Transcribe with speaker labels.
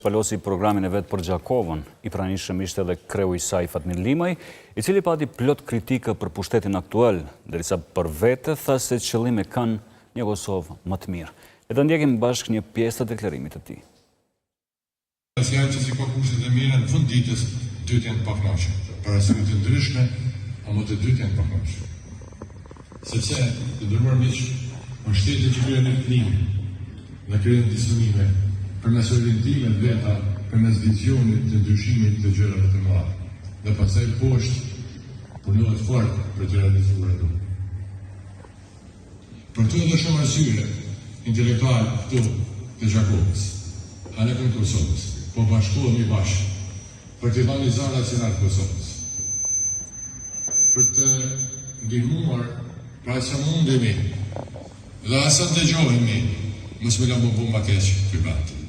Speaker 1: Shpalosi programin e vet për Gjakovën. I pranishëm ishte edhe kreu i saj Fatmir Limaj, i cili pati plot kritika për pushtetin aktual, derisa për vete tha se qëllim e kanë një Kosovë më të mirë. Le të ndjekim bashkë një pjesë të deklarimit të tij.
Speaker 2: Asnjëherë që s'i ka kushtet e mira në fund ditës, dytë janë të pakënaqur. Për arsye të ndryshme, ama të dytë janë të pakënaqur. Sepse, të nderuar miq, është shteti që krijon etninë dhe krijon disponime përmes orientimeve të veta, përmes vizionit të ndryshimit të gjërave të mëdha. Dhe pastaj poshtë punohet fort për të realizuar ato. Për këto edhe shumë arsye intelektualë këtu të Gjakovës, anekënd Kosovës, po bashkohemi bashkë për t'i dhënë një zë nacional Kosovës. Për të ndihmuar për aq sa mundemi dhe aq sa dëgjohemi, mos me la me bo ma keq ky vend.